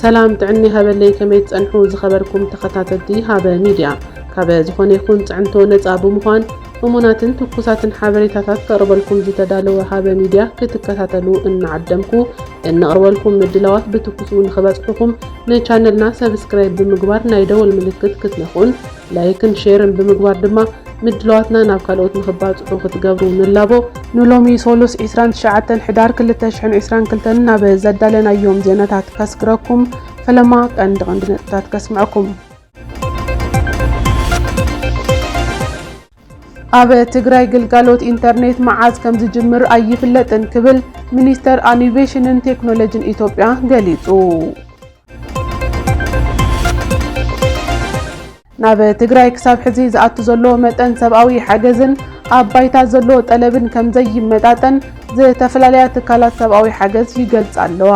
ሰላም ጥዕና ሃበለይ፣ ከመይ ትጸንሑ ዝኸበርኩም ተኸታተልቲ ሃበ ሚድያ? ካበ ዝኾነ ይኹን ጽዕንቶ ነጻ ብምዃን እሙናትን ትኩሳትን ሓበሬታታት ከቕርበልኩም ዝተዳለወ ሃበ ሚድያ ክትከታተሉ እናዓደምኩ፣ እነቕርበልኩም ምድላዋት ብትኩሱ ንኽበጽሑኹም ንቻነልና ሰብስክራይብ ብምግባር ናይ ደወል ምልክት ክትነኹን ላይክን ሼርን ብምግባር ድማ ምድላዋትና ናብ ካልኦት ንኽባጽሑ ክትገብሩ ንላቦ። ንሎሚ ሶሉስ ዕስራን ትሽዓተን ሕዳር ክልተ ሽሕን ዕስራን ክልተን ናብ ዘዳለናዮም ዜናታት ከስግረኩም፣ ፈለማ ቀንዲ ቀንዲ ነጥብታት ከስምዐኩም። ኣብ ትግራይ ግልጋሎት ኢንተርኔት መዓዝ ከም ዝጅምር ኣይፍለጥን ክብል ሚኒስተር ኣኒቬሽንን ቴክኖሎጂን ኢትዮጵያ ገሊጹ። ናብ ትግራይ ክሳብ ሕዚ ዝኣቱ ዘሎ መጠን ሰብኣዊ ሓገዝን ኣብ ባይታ ዘሎ ጠለብን ከም ዘይመጣጠን ዝተፈላለያ ትካላት ሰብኣዊ ሓገዝ ይገልጻ ኣለዋ።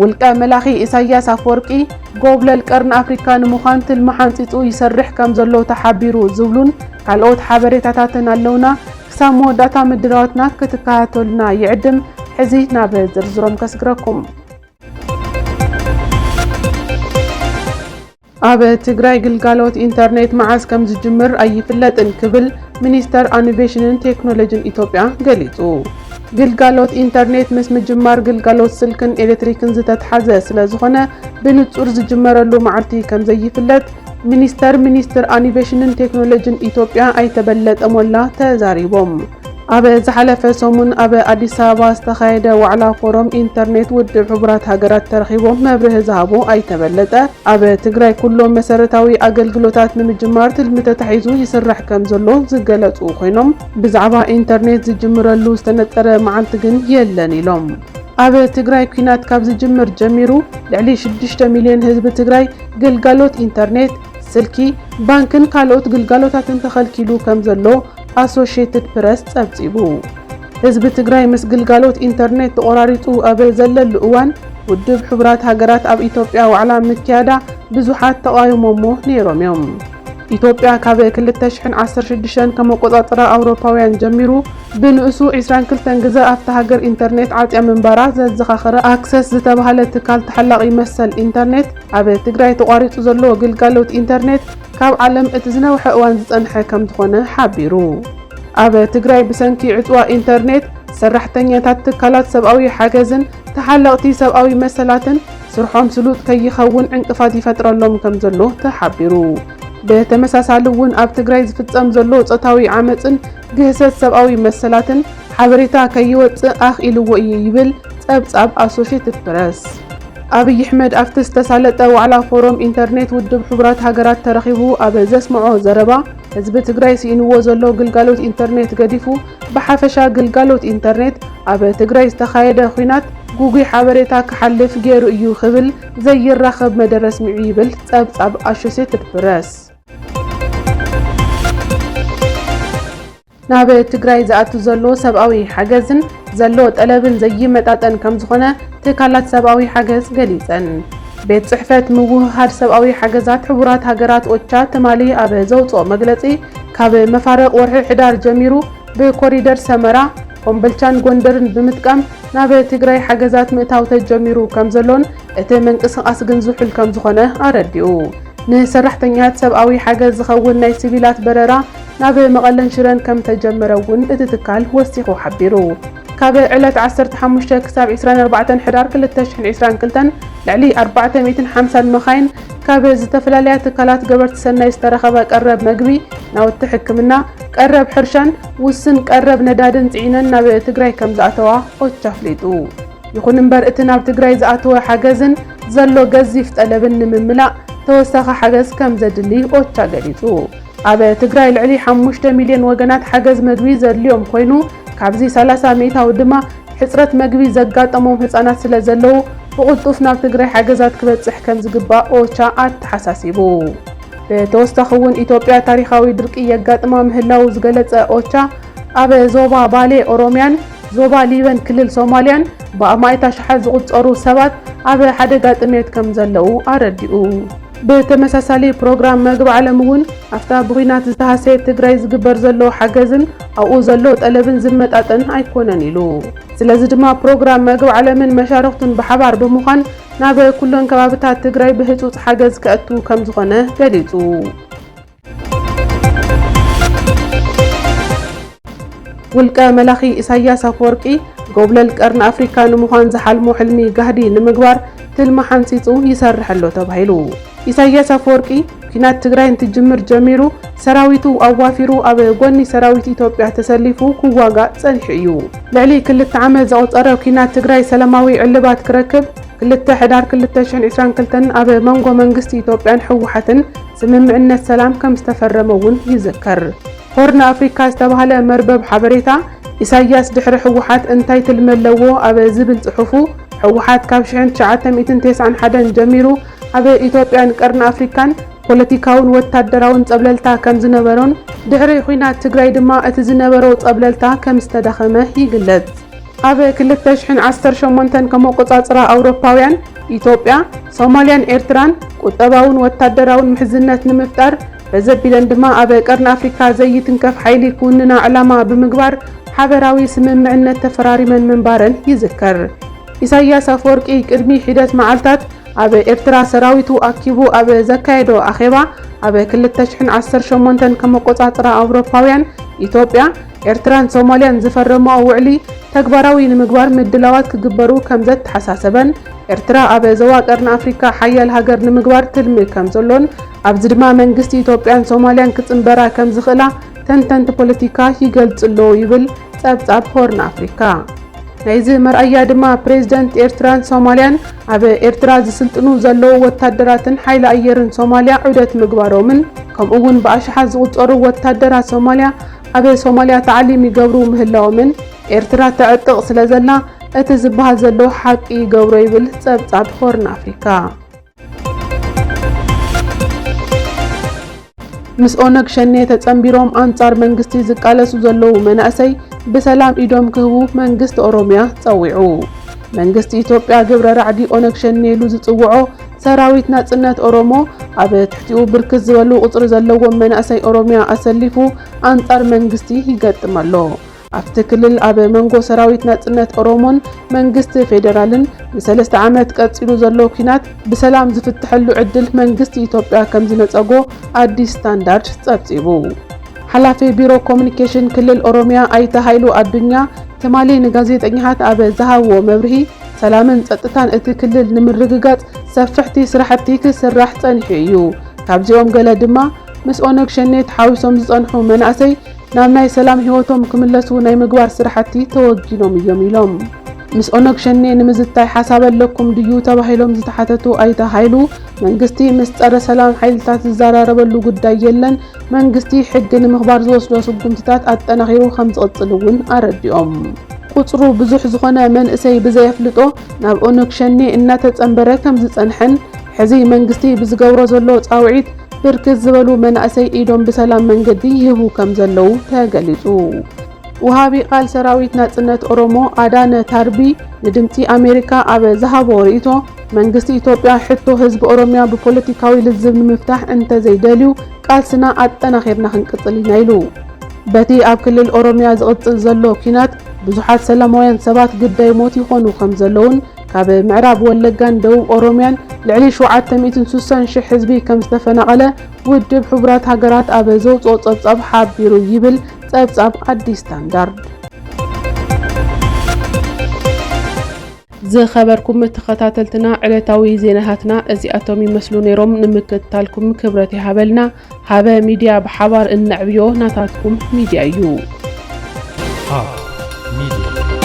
ውልቀ መላኺ ኢሳያስ ኣፈወርቂ ጎብለል ቀርኒ ኣፍሪካ ንምዃን ትልሚ ሓንፂፁ ይሰርሕ ከም ዘሎ ተሓቢሩ ዝብሉን ካልኦት ሓበሬታታትን ኣለውና። ክሳብ መወዳእታ ምድላዋትና ክትከታተሉና ይዕድም። ሕዚ ናብ ዝርዝሮም ከስግረኩም። ኣብ ትግራይ ግልጋሎት ኢንተርኔት መዓዝ ከም ዝጅምር ኣይፍለጥን ክብል ሚኒስተር ኣኒቬሽንን ቴክኖሎጂን ኢትዮጵያ ገሊጹ። ግልጋሎት ኢንተርኔት ምስ ምጅማር ግልጋሎት ስልክን ኤሌክትሪክን ዝተትሓዘ ስለ ዝኾነ ብንጹር ዝጅመረሉ መዓልቲ ከም ዘይፍለጥ ሚኒስተር ሚኒስትር ኣኒቬሽንን ቴክኖሎጂን ኢትዮጵያ ኣይተ በለጠ ሞላ ተዛሪቦም። ኣብ ዝሓለፈ ሰሙን ኣብ ኣዲስ ኣበባ ዝተኻየደ ዋዕላ ፎረም ኢንተርኔት ውድብ ሕቡራት ሃገራት ተረኺቦም መብርሂ ዝሃቡ ኣይተ በለጠ፣ ኣብ ትግራይ ኩሎም መሰረታዊ ኣገልግሎታት ንምጅማር ትልሚ ተታሒዙ ይስራሕ ከም ዘሎ ዝገለጹ ኮይኖም፣ ብዛዕባ ኢንተርኔት ዝጅምረሉ ዝተነጸረ መዓልቲ ግን የለን ኢሎም። ኣብ ትግራይ ኲናት ካብ ዝጅምር ጀሚሩ ልዕሊ ሽዱሽተ ሚልዮን ህዝቢ ትግራይ ግልጋሎት ኢንተርኔት፣ ስልኪ፣ ባንክን ካልኦት ግልጋሎታትን ተኸልኪሉ ከም ዘሎ ኣሶሽየትድ ፕረስ ጸብጺቡ። ህዝቢ ትግራይ ምስ ግልጋሎት ኢንተርኔት ተቖራሪጹ ኣብ ዘለሉ እዋን፣ ውድብ ሕቡራት ሃገራት ኣብ ኢትዮጵያ ዋዕላ ምክያዳ ብዙሓት ተቓዊሞሞ ነይሮም እዮም። ኢትዮጵያ ካብ ክልተ ሽሕን ዓሰርተ ሽዱሽተን ከም ኣቆጻጽራ ኣውሮፓውያን ጀሚሩ ብንእሱ ዕስራን ክልተን ግዘ ኣብታ ሃገር ኢንተርኔት ዓጽያ ምንባራ ዘዘኻኸረ ኣክሰስ ዝተባህለ ትካል ተሓላቒ መሰል ኢንተርኔት፣ ኣብ ትግራይ ተቋሪጹ ዘሎ ግልጋሎት ኢንተርኔት ካብ ዓለም እቲ ዝነውሐ እዋን ዝጸንሐ ከም ዝኾነ ሓቢሩ። ኣብ ትግራይ ብሰንኪ ዕጽዋ ኢንተርኔት ሰራሕተኛታት ትካላት ሰብኣዊ ሓገዝን ተሓለቕቲ ሰብኣዊ መሰላትን ስርሖም ስሉጥ ከይኸውን ዕንቅፋት ይፈጥረሎም ከም ዘሎ ተሓቢሩ። ብተመሳሳሊ እውን ኣብ ትግራይ ዝፍጸም ዘሎ ጾታዊ ዓመጽን ግህሰት ሰብኣዊ መሰላትን ሓበሬታ ከይወጽእ ኣኽኢልዎ እዩ ይብል ጸብጻብ ኣሶሽየትድ ፕረስ። ኣብይ ኣሕመድ ኣብቲ ዝተሳለጠ ዋዕላ ፎረም ኢንተርኔት ውድብ ሕቡራት ሃገራት ተረኺቡ ኣብ ዘስምዖ ዘረባ፣ ህዝቢ ትግራይ ስኢንዎ ዘሎ ግልጋሎት ኢንተርኔት ገዲፉ፣ ብሓፈሻ ግልጋሎት ኢንተርኔት ኣብ ትግራይ ዝተኻየደ ኲናት ግጉይ ሓበሬታ ክሓልፍ ገይሩ እዩ ክብል ዘይራኸብ መደረ ኣስሚዑ ይብል ጸብጻብ ኣሶሴትድ ፕረስ። ናብ ትግራይ ዝኣቱ ዘሎ ሰብኣዊ ሓገዝን ዘሎ ጠለብን ዘይመጣጠን ከም ዝኾነ ትካላት ሰብኣዊ ሓገዝ ገሊጸን። ቤት ጽሕፈት ምውህሃድ ሰብኣዊ ሓገዛት ሕቡራት ሃገራት ኦቻ ትማሊ ኣብ ዘውጽኦ መግለጺ፣ ካብ መፋርቕ ወርሒ ሕዳር ጀሚሩ ብኮሪደር ሰመራ፣ ኮምበልቻን ጎንደርን ብምጥቃም ናብ ትግራይ ሓገዛት ምእታው ተጀሚሩ ከም ዘሎን እቲ ምንቅስቓስ ግን ዝሑል ከም ዝኾነ ኣረዲኡ። ንሰራሕተኛታት ሰብኣዊ ሓገዝ ዝኸውን ናይ ሲቪላት በረራ ናብ መቐለን ሽረን ከም ተጀመረ እውን እቲ ትካል ወሲኹ ሓቢሩ። ካብ ዕለት ዓሰርተ ሓሙሽተ ክሳብ ዕስራን ኣርባዕተን ሕዳር ክልተ ሽሕን ዕስራን ክልተን ልዕሊ ኣርባዕተ ሚእትን ሓምሳን መኻይን ካብ ዝተፈላለያ ትካላት ገበርቲ ሰናይ ዝተረኸበ ቀረብ መግቢ፣ ናውቲ ሕክምና፣ ቀረብ ሕርሻን ውስን ቀረብ ነዳድን ጽዒነን ናብ ትግራይ ከም ዝኣተዋ ኦቻ ኣፍሊጡ። ይኹን እምበር እቲ ናብ ትግራይ ዝኣተወ ሓገዝን ዘሎ ገዚፍ ጠለብን ንምምላእ ተወሳኺ ሓገዝ ከም ዘድሊ ኦቻ ገሊጹ። ኣብ ትግራይ ልዕሊ ሓሙሽተ ሚልዮን ወገናት ሓገዝ መግቢ ዘድልዮም ኮይኑ፣ ካብዚ ሰላሳ ሚእታዊ ድማ ሕጽረት መግቢ ዘጋጠሞም ህጻናት ስለ ዘለዉ፣ ብቕልጡፍ ናብ ትግራይ ሓገዛት ክበጽሕ ከም ዝግባእ ኦቻ ኣተሓሳሲቡ። ብተወሳኺ እውን ኢትዮጵያ ታሪኻዊ ድርቂ የጋጥማ ምህላዉ ዝገለጸ ኦቻ፣ ኣብ ዞባ ባሌ ኦሮሚያን ዞባ ሊበን ክልል ሶማልያን ብኣማኢት ኣሽሓት ዝቑጸሩ ሰባት ኣብ ሓደጋ ጥሜት ከም ዘለዉ ኣረዲኡ። ብተመሳሳሊ ፕሮግራም መግቢ ዓለም እውን ኣብታ ብኹናት ዝተሃሰየት ትግራይ ዝግበር ዘሎ ሓገዝን ኣብኡ ዘሎ ጠለብን ዝመጣጠን ኣይኮነን ኢሉ። ስለዚ ድማ ፕሮግራም መግቢ ዓለምን መሻርኽቱን ብሓባር ብምዃን ናብ ኩለን ከባብታት ትግራይ ብህፁፅ ሓገዝ ከእቱ ከም ዝኾነ ገሊፁ። ውልቀ መላኺ ኢሳያስ ኣፈወርቂ ጎብለል ቀርኒ ኣፍሪካ ንምዃን ዝሓልሞ ሕልሚ ጋህዲ ንምግባር ትልሚ ሓንፂፁ ይሰርሕ ኣሎ ተባሂሉ። ኢሳያስ ኣፈወርቂ ኲናት ትግራይ እንትጅምር ጀሚሩ ሰራዊቱ ኣዋፊሩ ኣብ ጎኒ ሰራዊት ኢትዮጵያ ተሰሊፉ ክዋጋእ ጸኒሑ እዩ። ልዕሊ ክልተ ዓመት ዘቑጸረ ኲናት ትግራይ ሰላማዊ ዕልባት ክረክብ ክልተ ሕዳር ክልተ ሽሕን ዕስራን ክልተን ኣብ መንጎ መንግስቲ ኢትዮጵያን ህወሓትን ስምምዕነት ሰላም ከም ዝተፈረመ እውን ይዝከር። ሆርን ኣፍሪካ ዝተባህለ መርበብ ሓበሬታ፣ ኢሳያስ ድሕሪ ህወሓት እንታይ ትልሚ ኣለዎ ኣብ ዝብል ጽሑፉ፣ ህወሓት ካብ ሽሕን ትሽዓተ ሚእትን ተስዓን ሓደን ጀሚሩ ኣብ ኢትዮጵያን ቀርኒ ኣፍሪካን ፖለቲካውን ወታደራውን ጸብለልታ ከም ዝነበሮን ድሕሪ ኹናት ትግራይ ድማ እቲ ዝነበሮ ጸብለልታ ከም ዝተዳኸመ ይግለጽ። ኣብ ክልተ ሽሕን ዓሰርተ ሸሞንተን ከም ኣቆጻጽራ ኣውሮፓውያን፣ ኢትዮጵያ፣ ሶማልያን ኤርትራን ቁጠባውን ወታደራውን ምሕዝነት ንምፍጣር፣ በዘቢለን ድማ ኣብ ቀርኒ ኣፍሪካ ዘይትንከፍ ሓይሊ ክውንና ዕላማ ብምግባር ሓበራዊ ስምምዕነት ተፈራሪመን ምንባረን ይዝከር። ኢሳያስ ኣፈወርቂ ቅድሚ ሒደት መዓልታት ኣብ ኤርትራ ሰራዊቱ ኣኪቡ ኣብ ዘካየዶ ኣኼባ፣ ኣብ ክልተ ሽሕን ዓሰርተ ሸሞንተን ከም ኣቆጻጽራ ኣውሮፓውያን፣ ኢትዮጵያ፣ ኤርትራን ሶማልያን ዝፈረምኦ ውዕሊ ተግባራዊ ንምግባር ምድላዋት ክግበሩ ከም ዘተሓሳሰበን፣ ኤርትራ ኣብ ዞባ ቀርኒ ኣፍሪካ ሓያል ሃገር ንምግባር ትልሚ ከም ዘሎን፣ ኣብዚ ድማ መንግስቲ ኢትዮጵያን ሶማልያን ክጽንበራ ከም ዝኽእላ ተንተንቲ ፖለቲካ ይገልጽ ኣለዉ ይብል ጸብጻብ ሆርን ኣፍሪካ። ናይዚ መርኣያ ድማ ፕሬዝደንት ኤርትራን ሶማልያን ኣብ ኤርትራ ዝስልጥኑ ዘለዉ ወታደራትን ሓይሊ ኣየርን ሶማልያ ዑደት ምግባሮምን፣ ከምኡ እውን ብኣሽሓት ዝቑጸሩ ወታደራት ሶማልያ ኣብ ሶማልያ ታዕሊም ይገብሩ ምህላዎምን፣ ኤርትራ ተዕጥቕ ስለ ዘላ እቲ ዝበሃል ዘሎ ሓቂ ይገብሮ ይብል ጸብጻብ ሆርን ኣፍሪካ። ምስ ኦነግ ሸኔ ተጸንቢሮም ኣንጻር መንግስቲ ዝቃለሱ ዘለዉ መናእሰይ ብሰላም ኢዶም ክህቡ መንግስቲ ኦሮምያ ጸዊዑ። መንግስቲ ኢትዮጵያ ግብረ ራዕዲ ኦነግ ሸኔ ኢሉ ዝጽውዖ ሰራዊት ናጽነት ኦሮሞ ኣብ ትሕቲኡ ብርክት ዝበሉ ቁጽሪ ዘለዎም መናእሰይ ኦሮምያ ኣሰሊፉ ኣንጻር መንግስቲ ይገጥም ኣሎ። ኣብቲ ክልል ኣብ መንጎ ሰራዊት ናጽነት ኦሮሞን መንግስቲ ፌዴራልን ንሰለስተ ዓመት ቀጺሉ ዘሎ ኲናት ብሰላም ዝፍትሐሉ ዕድል መንግስቲ ኢትዮጵያ ከም ዝነጸጎ ኣዲስ ስታንዳርድ ጸብጺቡ። ሓላፊ ቢሮ ኮሙኒኬሽን ክልል ኦሮምያ ኣይተ ሃይሉ ኣዱኛ ትማሊ ንጋዜጠኛታት ኣብ ዝሃብዎ መብርሂ፣ ሰላምን ጸጥታን እቲ ክልል ንምርግጋጽ ሰፍሕቲ ስራሕቲ ክስራሕ ጸኒሑ እዩ። ካብዚኦም ገለ ድማ ምስ ኦነግ ሸኔ ተሓዊሶም ዝጸንሑ መናእሰይ ናብ ናይ ሰላም ህይወቶም ክምለሱ ናይ ምግባር ስራሕቲ ተወጊኖም እዮም ኢሎም። ምስ ኦነግ ሸኔ ንምዝታይ ሓሳብ ኣለኩም ድዩ ተባሂሎም ዝተሓተቱ ኣይተ ሃይሉ፣ መንግስቲ ምስ ጸረ ሰላም ሓይልታት ዝዘራረበሉ ጉዳይ የለን፣ መንግስቲ ሕጊ ንምኽባር ዝወስዶ ስጉምትታት ኣጠናኺሩ ከም ዝቕጽል እውን ኣረዲኦም። ቁጽሩ ብዙሕ ዝኾነ መንእሰይ ብዘየፍልጦ ናብ ኦነግ ሸኔ እናተጸንበረ ከም ዝጸንሐን ሕዚ መንግስቲ ብዝገብሮ ዘሎ ጻውዒት ብርክት ዝበሉ መናእሰይ ኢዶም ብሰላም መንገዲ ይህቡ ከም ዘለዉ ተገሊጹ። ወሃቢ ቃል ሰራዊት ናጽነት ኦሮሞ ኣዳነ ታርቢ ንድምጺ ኣሜሪካ ኣብ ዝሃቦ ርእይቶ፣ መንግስቲ ኢትዮጵያ ሕቶ ህዝቢ ኦሮምያ ብፖለቲካዊ ልዝብ ንምፍታሕ እንተዘይደልዩ ቃልስና ኣጠናኺርና ክንቅጽል ኢና ኢሉ። በቲ ኣብ ክልል ኦሮምያ ዝቕጽል ዘሎ ኲናት ብዙሓት ሰላማውያን ሰባት ግዳይ ሞት ይኾኑ ከም ዘለውን ካብ ምዕራብ ወለጋን ደቡብ ኦሮምያን ልዕሊ ሸውዓተ ሚእትን ስሳን ሽሕ ህዝቢ ከም ዝተፈናቐለ ውድብ ሕቡራት ሃገራት ኣብ ዘውፅኦ ጸብጻብ ሓቢሩ ይብል ጸብጻብ ኣዲስ ስታንዳርድ። ዝኸበርኩም ተኸታተልትና፣ ዕለታዊ ዜናታትና እዚኣቶም ይመስሉ ነይሮም። ንምክትታልኩም ክብረት ይሃበልና። ሃበ ሚድያ፣ ብሓባር እነዕብዮ ናታትኩም ሚድያ እዩ። ሃበ